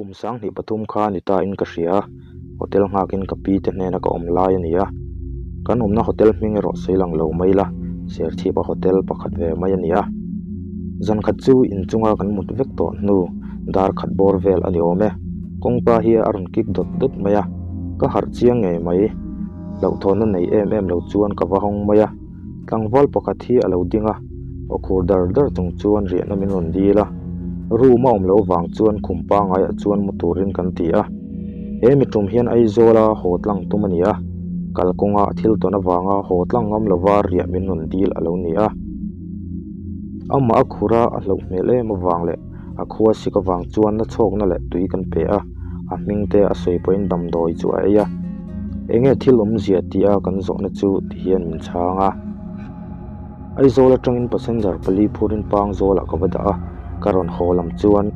Kum 2003 kha ni ta in ka hria a, hotel nghakin ka pi te hnena ka awm lai a ni a. Kan awmna hotel hming erawh sawi lang lo mai ila, Serchhipa hotel pakhat ve mai a ni a. Zan khat chu inchunga kan mut vek tawh hnu dar khat bawr vel a ni awm e. Kawngka hi a rawn kik dawt dawt mai a, ka harh chiang ngei mai. Hlauhthawnna nei em em lo chuan ka va hawng mai a. Tlangval pakhat hi a lo ding a, aw khur dar dar chung chuan riahna min rawn dil a. Room a awm loh vang chuan khum pangaiah chuan mu turin kan ti a. He mi tum hian Aizawla haw tlang tum a ni a, kalkawnga a thil tawn avanga haw tlang ngam lova riah min rawn dil a lo ni a. Amah a khur a, a hlauh hmel em avang leh a khua sik avang chuan na chhawkna leh tui kan pe a, a hming te a sawi pawhin damdawi chu a ei a. Enge thil awmzia tia kan zawhna chu ti hian min chhang a. Aizawl atangin passenger pali phurin Pangzawlah ka va dah a, ka rawn haw lam chuan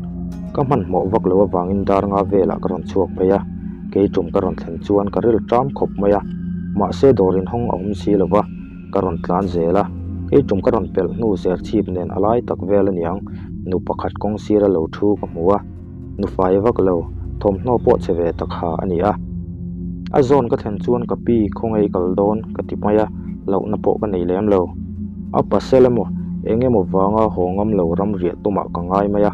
ka hmanhmawh vak lo avangin dar nga velah ka rawn chhuak phei a, kei tum ka rawn thlen chuan ka ril ṭam khawp mai a, mahse dawr inhawng a awm si lo va, ka rawn tlan zel a, kei tum ka rawn pelh hnu Serchhip nen a lai tak vel aniang nu pakhat kawng sira lo thu ka hmu a. Nu fai vak lo, thawmhnaw pawh che ve tak ha a ni a. A zawn ka thlen chuan ka pi khawngaih kal dawn ka ti mai a, hlauhna pawh ka nei lem lo. A pasel emaw eng emaw vanga haw ngam lo ram riah tumah ka ngai mai a.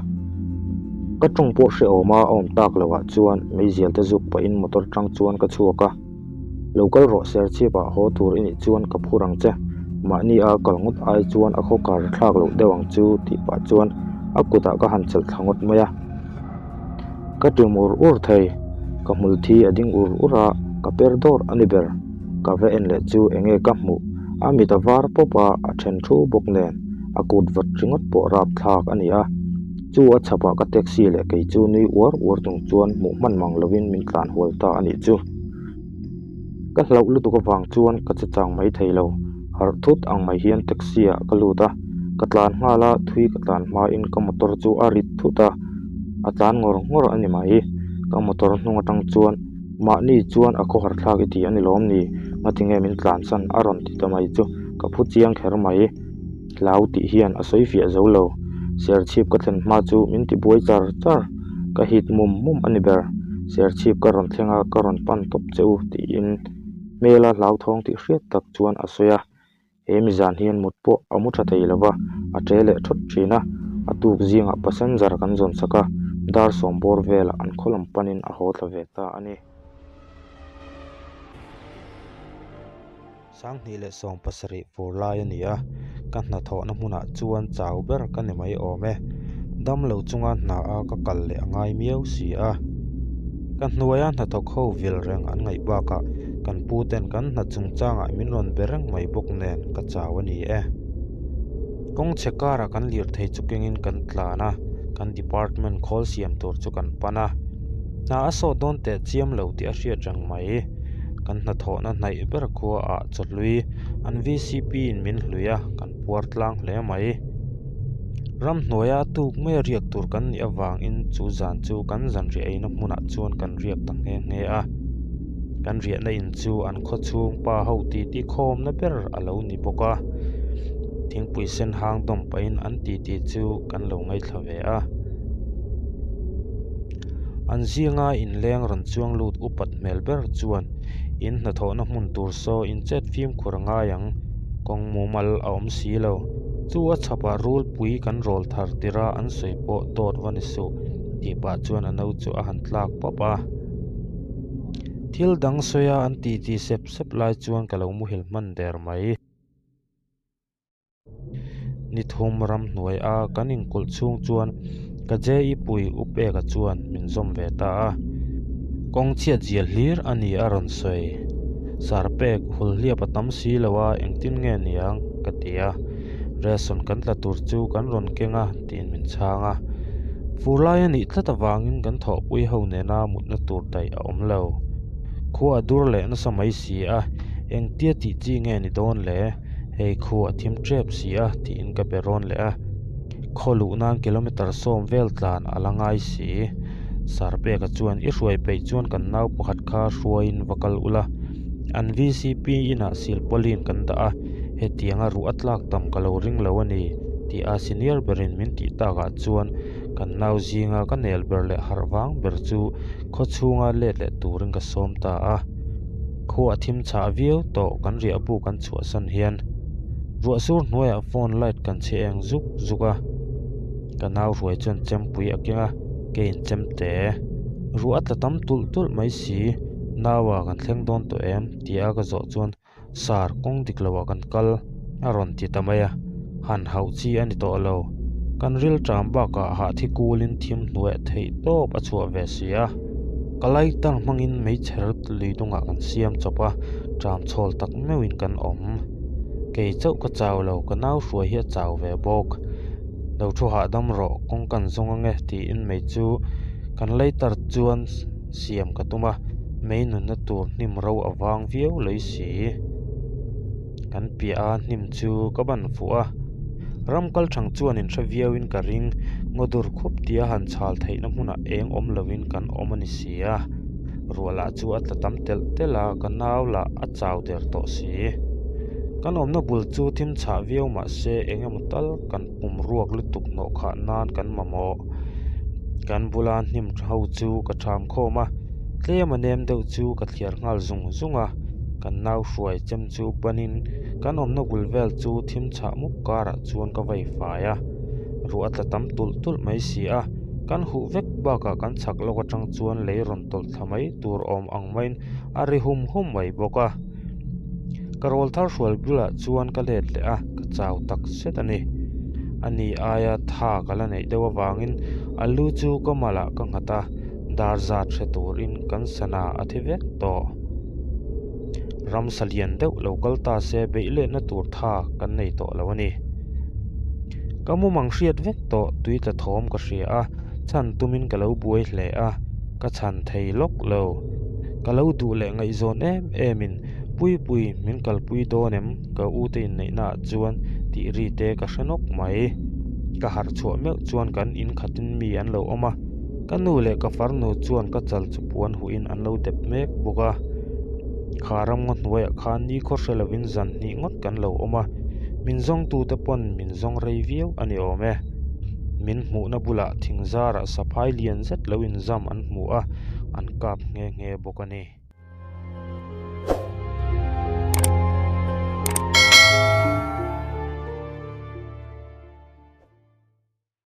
Ka tawng pawh hrehawm a awm tak loh ah chuan meizial te zuk pahin motor tang chuan ka chhuak a. Lo kal rawh Serchhip ah haw tur i nih chuan ka phur ang che. Mahni a kal ngawt ai chuan a khaw kar thlak loh deuh ang chu tih pah chuan a kutah ka han chelh thla ngawt mai a. Ka tum ur ur thei. Ka hmul thi a ding ur ur a, ka per dawr a ni ber. Ka va en leh chu enge ka hmuh. A mit a var pawp a, a then thu bawk nen a kut vat ringawt pawh rap thlak a ni a. Chu a chhapah ka taxi leh kei chu nui uar uar chung chuan hmuh hman mang lovin min tlan hual ta a nih chu. Ka hlauh lutuk avang chuan ka che chang mai thei lo. Harh thut ang mai hian taxi ah ka lut a, ka tlan nghal a, thui ka tlan hmain ka motor chu a rit thut a, a tlan ngawr ngawr a ni mai. Ka motor hnung atang chuan mahni chuan a khawhar thlak i ti a ni lawm ni? Ngatinge min tlansan a rawn ti ta mai chu ka phu chiang kher mai. Hlau tih hian a sawi fiah zo lo. Serchhip ka thlen hma chu min ti buai char char. Ka hit mum mum a ni ber. Serchhip ka rawn thleng a, ka rawn pan tawp che u tiin hmela hlauthawng tih hriat tak chuan a sawi a. He mizan hian mut pawh a mu tha thei lo va, a ṭe leh thawt ṭhin a. A tuk zingah passenger kan zawn sak a, dar sawm bawr velah an khaw lam panin a haw thla ve ta a ni. 2017 fur lai a ni a, ka hnathawhna hmunah chuan chau ber ka ni mai awm e. Dam lo chunga hna a ka kal leh a ngai miau si a. Ka hnuaia hnathawk ho vil reng an ngaih bakah kan pu ten kan hna chungchangah min rawn be reng mai bawk nen ka chau a ni e. Kawng chhe karah kan lirthei chu kengin kan tlan a, kan department khawl siam tur chu kan pan a. Hna a sawt dawn teh chiam lo tih a hriat reng mai. Kan hnathawhna hnaih ber khua ah chawhlui an VCP in min hlui a, kan puar tlang hle mai. Ramhnuaia tuk mai a riak tur kan nih avangin chu zan chu kan zan riah eina hmunah chuan kan riak ta nghe nghe a. Kan riahna in chu an khaw chhung pa ho titi khawmna ber a lo ni bawk a. Thingpui sen hang dawm pahin an titi chu kan lo ngaithla ve a. An zinga inleng rawn chuang lut upat hmel ber chuan in hnathawhna hmun tur saw in chet fimkhur a ngai ang, kawng mumal a awm si lo. Chu a chhapah rulpui kan rawl thar tirh a an sawi pawh dawt va ni suh tih pah chuan a no chu a han tlak pawp a. Thil dang sawi a an titi sep sep lai chuan ka lo muhil hman der mai. Ni thum ramhnuai a kan inkulh chhung chuan ka JE pui U Peka chuan min zawm ve ta a. Kawng chhiat zia hlir a ni a rawn sawi. Sarpek hul hliap a tam si lo a engtin nge niang ka ti a. Ration kan tla tur chu kan rawn keng a tiin min chhang a. Fur lai a nih tlat avangin kan thawhpui ho nena mutna tur daih a awm lo. Khua a dur leh nasa mai si a, engtia tih chi nge ni dawn le? Hei khu a thim tep si a tiin ka be rawn leh a, khaw luh nan kilometer sawm vel tlan a la ngai si. Sarpeka chuan i hruai peih chuan kan nau pakhat kha hruaiin va kal ula, an VCP inah silpauline kan dah a, hetianga ruh a tlak tam ka lo ring lo a ni tih a senior berin min tih takah chuan. Kan nau zinga ka nel ber leh harh vang ber chu khaw chhunga let leh turin ka sawm ta a. Khua a thim chhah viau tawh kan riah bu kan chhuahsan hian ruah sur hnuaiah phone light kan chhe eng zuk zuk a. Ka nau hruai chuan chempui a keng a, keiin chemte. Ruah a tla tam tulh tulh mai si, naua kan thleng dawn tawh em? tia ka zawh chuan Sar kawng dik loah kan kal a rawn ti ta mai a, han hauh chi a ni tawh lo. Kan ril ṭam bakah hahthi kulin thim hnuaih theih tawp a chhuah ve si a. Ka lighter hmangin meichher lui dungah kan siam chawp a, ṭam chhawl tak meuhin kan awm. Kei chauh ka chau lo, ka nau hruai hi a chau ve bawk. Lo thu hahdam rawh, kawng kan zawng ange tiin mei chu kan lighter chuan siam ka tum a, mei nunna tur hnim ro a vang viau lei si. Kan piah a hnim chu ka ban fuh a, ram kal thang chuan in hre viau in ka ring, ngaw dur khup tia han chhal theihna hmunah eng awm lovin kan awm a ni si a. Ruah lah chu a tla tam telh telh a, ka nau lah a chau der tawh si. Kan awmna bul chu thim chhah viau mah se eng emaw tal kan pum ruak lutuk hnawh khah nan kan mamawh. Kan bula hnim ho chu ka tham khawm a, tlem a nem deuh chu ka thliar nghal zung zung a, kan nau hruai chem chu banin kan awmna bul vel chu thim chhah mup karah chuan ka vei fai a, ruah a tla tam tulh tulh mai si a, kan huh vek bakah kan chhak lawk atang chuan lei rawn tawlh thla mai tur awm ang maiin a ri hum hum mai bawk a. Ka rawl thar hrual bulah chuan ka let leh a, ka chau tak zet a ni. A ni aia tha ka la neih deuh avangin a lu chu ka malah ka nghat a, dar zat hre turin kan sana a thi vek tawh. Ramsa lian deuh lo kal ta se beih lehna tur tha kan nei tawh lo a ni. Ka mumang hriat vek tawh tui tla thawm ka hria a, chhan tumin ka lo buai hle a, ka chhan thei lawk lo. Ka lo duh leh ngaihzawn em em in Puipui min kalpui dawn em ka u te inneihna ah chuan tih ri te ka hre nawk mai. Ka harh chhuah meuh chuan kan in khatin mi an lo awm a, ka nu leh ka farnu chuan ka chal chu puan huh in an lo dep mek bawk a. Kha ramngaw hnuaiah khan ni khaw hre lovin zan hnih ngawt kan lo awm a, min zawngtute pawn min zawng rei viau a ni awm e. Min hmuhna bulah thingzarah saphai lian zet lo inzam an hmu a, an kap nghe nghe bawk a ni.